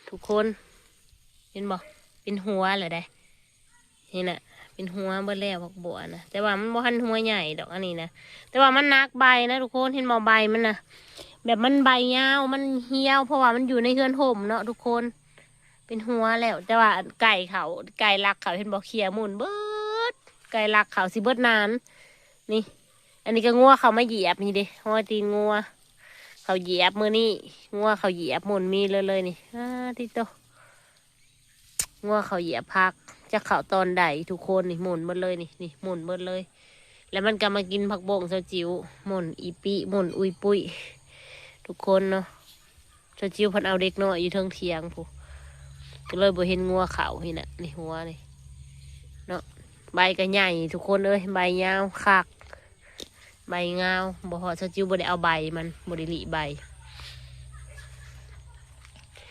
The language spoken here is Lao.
ທຸກຄົນ ເຫັນບໍ່? ເປັນຫົວແລ້ວເດ້. ນີ້ນະ ເປັນຫົວເບິດແລ້ວ ຜັກບົວນະ. ແຕ່ວ່າມັນບໍ່ທັນຫົວໃຫຍ່ດອກ ອັນນີ້ນະ. ແຕ່ວ່າມັນໜັກໃບນະທຸກຄົນ. ເຫັນບໍ່? ໃບມັນນະ ແບບມັນໃບຍາວ ມັນຫ່ຽວ ເພາະວ່າມັນຢູ່ໃນເຮືອນຮົ່ມເນາະທຸກຄົນ. ເປັນຫົວແລ້ວ ແຕ່ວ່າໄກ່ເຂົາ ໄກ່ລັກເຂົາ ເຫັນບໍ່? ເຂ່ຍໝຸ່ນເບິດ ໄກ່ລັກເຂົາຊິເບິດນານ. ນີ້ ອັນນີ້ກໍງົວເຂົາມາຢຽບນີ້ເດ້ ຮອຍຕີນງົວເຂົາຢຽບມື້ນີ້. ງົວເຂົາຢຽບໝຸ່ນມີເລີຍໆ ນີ້. ອາ ຕິໂຕ ງົວເຂົາຢຽບຜັກ ຈັກເຂົາຕອນໃດທຸກຄົນ. ນີ້ໝຸ່ນເບິດເລີຍນີ້ ນີ້ໝຸ່ນເບິດເລີຍ. ແລ້ວມັນກໍມາກິນຜັກບົ້ງຊາວຈິວ ໝຸ່ນອີປິ ໝຸ່ນອຸຍປຸ້ຍ ທຸກຄົນເນາະ. ຊາວຈິວເພິ່ນເອົາເດັກນ້ອຍຢູ່ເທິງຖຽງພຸ້ນ ກໍເລີຍບໍ່ເຫັນງົວເຂົາ. ນີ້ນະ ນີ້ຫົວນີ້ເນາະ. ໃບກໍໃຫຍ່ທຸກຄົນເອີຍ ໃບຍາວຄັກ ໃບງາວ. ບໍ່ ຊາວຈິວບໍ່ໄດ້ເອົາໃບມັນ ບໍ່ໄດ້ລີ້ໃບ.